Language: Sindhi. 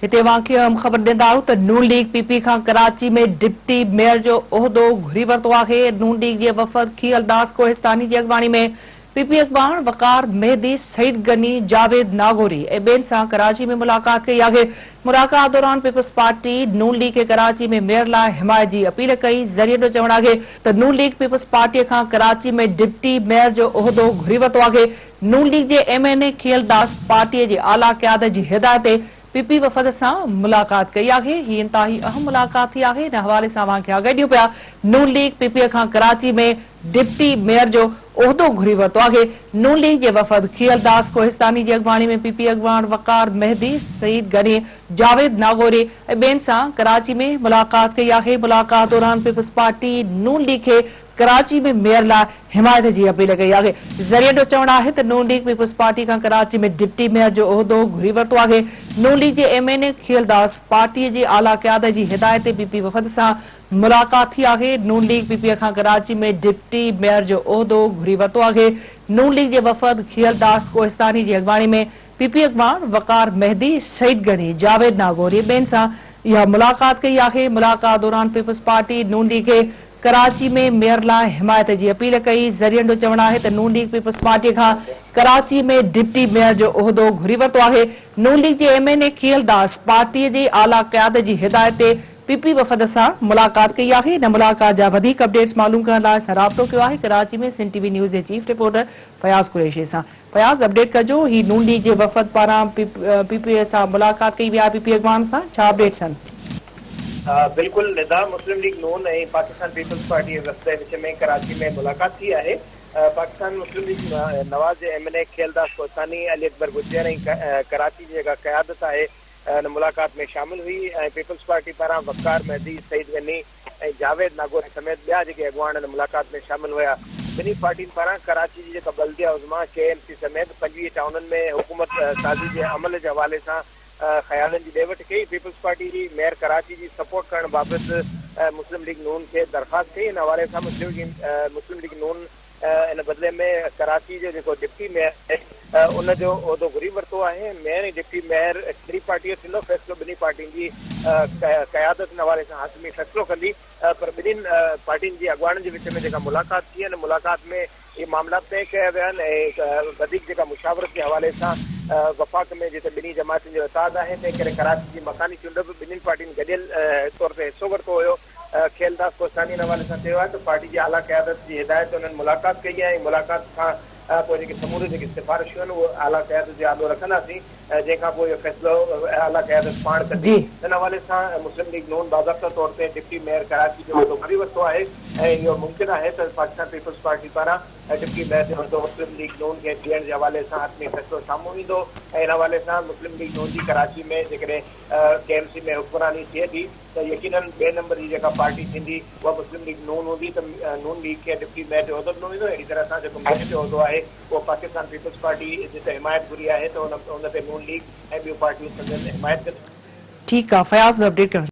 هتي اوهان کي اهم خبر ڏيندا آهيون ته نون ليگ پي پي کان ڪراچي ۾ ڊپٽي ميئر جو عهدو گهري ورتو آهي. نون ليگ جي وفد کيئل داس ڪوهستاني جي اڳواڻي ۾ پي پي اڳواڻ وقار مهدي، سعيد غني، جاويد ناگوري ۽ ٻين سان ڪراچي ۾ ملاقات ڪئي آهي. ملاقات دوران پيپلز پارٽي نون ليگ کي ڪراچي ۾ ميئر لاء حمايت جي اپيل ڪئي. ذريعن جو چوڻ آهي ته نون ليگ پيپلز پارٽي کان ڪراچي ۾ ڊپٽي ميئر جو عهدو گهري ورتو آهي. نون ليگ جي M N A Khiyal Das party جي اعليٰ قيادت جي هدايت تي پي پي وفد سان ملاقات ڪئي آهي. هي انتهائي اهم ملاقات ٿي آهي. ان حوالي سان اوهان کي آگاهي ڏيون پيا. نون ليگ پي پي کان ڪراچي ۾ ڊپٽي ميئر جو عهدو گهري ورتو آهي. نون ليگ جي وفد کيئل داس ڪوهستاني جي اڳواڻي ۾ پي پي اڳواڻ وقار مهدي، سعيد غني، جاويد ناگوري ۽ ٻين سان ڪراچي ۾ ملاقات ڪئي آهي. ملاقات دوران پيپلز پارٽي نون ليگ کي ڪراچي ۾ ميئر لاء حمايت جي اپيل ڪئي آهي. ذريعن جو چوڻ آهي ته نون ليگ پيپلز پارٽي کان ڪراچي ۾ ڊپٽي ميئر جو عهدو گهري ورتو آهي. نون ليگ جي M N A Khiyal Das party جي اعليٰ قيادت جي هدايت تي پي پي وفد سان ملاقات ٿي آهي. نون ليگ پي پي کان ڪراچي ۾ ڊپٽي ميئر جو عهدو گهري ورتو آهي. نون ليگ جي وفد کيئل داس ڪوهستاني جي اڳواڻي ۾ پي پي اڳواڻ وقار مهدي، سعيد غني، جاويد ناگوري ٻين سان اها ملاقات ڪئي آهي. ملاقات دوران پيپلز پارٽي نون ليگ کي ڪراچي ۾ ميئر لاء حمايت جي اپيل ڪئي. ذريعن جو چوڻ آهي ته نون ليگ پيپلز پارٽي کان ڪراچي ۾ ڊپٽي ميئر جو عهدو گهري ورتو آهي. نون ليگ جي M N A Khiyal Das party جي اعليٰ قيادت جي هدايت تي پي پي وفد سان ملاقات ڪئي آهي. ان ملاقات جا وڌيڪ اپڊيٽس معلوم ڪرڻ لاء اسان رابطو ڪيو آهي ڪراچي ۾ سنڌ ٽي وي نيوز جي چيف رپورٽر فياض قريشي سان. فياض اپڊيٽ ڪجو هي نون ليگ جي وفد پاران پي پي سان ملاقات ڪئي وئي آهي پي پي اڳواڻن سان ڇا اپڊيٽس آهن؟ بلڪل ندا، مسلم ليگ نون ۽ پاڪستان پيپلز پارٽي جي وفد جي وچ ۾ ڪراچي ۾ ملاقات ٿي آهي. پاڪستان مسلم ليگ نواز جي M N A Khiyal Das Kohistani, Ali Akbar Gujjar ۽ Karachi جي جيڪا قيادت آهي ان ملاقات ۾ شامل هئي ۽ پيپلز پارٽي پاران وقار مهدي، سعيد غني، ۽ جاويد ناگوري سميت ٻيا جيڪي اڳواڻ ان ملاقات ۾ شامل هيا. ٻنهي پارٽين پاران ڪراچي جي جيڪا بلديه عظميٰ، ڪي ايم سي سميت 25 ٽائونن ۾ حڪومت سازي جي عمل جي حوالي سان خيالن جي ڏي وٺ ڪئي. پيپلز پارٽي جي ميئر ڪراچي جي سپورٽ ڪرڻ بابت مسلم ليگ نون کي درخواست ڪئي. ان حوالي سان مسلم ليگ نون ان بدلي ۾ ڪراچي جو جيڪو ڊپٽي ميئر آهي ان جو عهدو گهري ورتو آهي. ميئر ۽ ڊپٽي ميئر ڪهڙي پارٽي جو ٿيندو فيصلو ٻنهي پارٽين جي قيادت ان حوالي سان حتمي فيصلو ڪندي پر ٻنهين پارٽين جي اڳواڻن جي وچ ۾ جيڪا ملاقات ٿي ان ملاقات ۾ اهي معاملا طئي ڪيا ويا آهن ۽ وڌيڪ جيڪا مشاورت جي حوالي سان وفاق ۾ جتي ٻنهي جماعتن جو اتحاد آهي تنهن ڪري ڪراچي جي مڪاني چونڊ به ٻنهين پارٽين گڏيل طور تي حصو ورتو هيو. کيل داس ڪوساني ان حوالي سان چيو آهي ته پارٽي جي اعليٰ قيادت جي هدايت تي انهن ملاقات ڪئي آهي ۽ ملاقات کان پوء جيڪي سموريون جيڪي سفارشون آهن اهي اعليٰ قيادت جي آڏو رکنداسين جنهن کان پوء اهو فيصلو اعليٰ قيادت پاڻ ڪندي. ان حوالي سان مسلم ليگ نون باضابطه طور تي ڊپٽي ميئر ڪراچي جو عهدو ڀري ورتو آهي ۽ اهو ممڪن آهي ته پاڪستان پيپلز پارٽي پاران ڊپٽي ميئر جو عهدو مسلم ليگ نون کي ڏيڻ جي حوالي سان حتمي فيصلو سامهون ايندو ۽ ان حوالي سان مسلم ليگ نون جي ڪراچي ۾ جيڪڏهن ڪي ايم سي ۾ حڪمراني ٿئي ٿي ته يقينن ٻئي نمبر جي جيڪا پارٽي ٿيندي اها مسلم ليگ نون هوندي ته نون ليگ کي ڊپٽي ميئر جو عهدو ڏنو ويندو اهڙي طرح سان جيڪو ميئر جو عهدو آهي اهو پاڪستان پيپلز پارٽي جتي حمايت گهري آهي ته ان تي نون ليگ ۽ ٻيون پارٽيون سندن حمايت ڪنديون. ٺيڪ آ فياض اپڊيٽ ڪرڻ.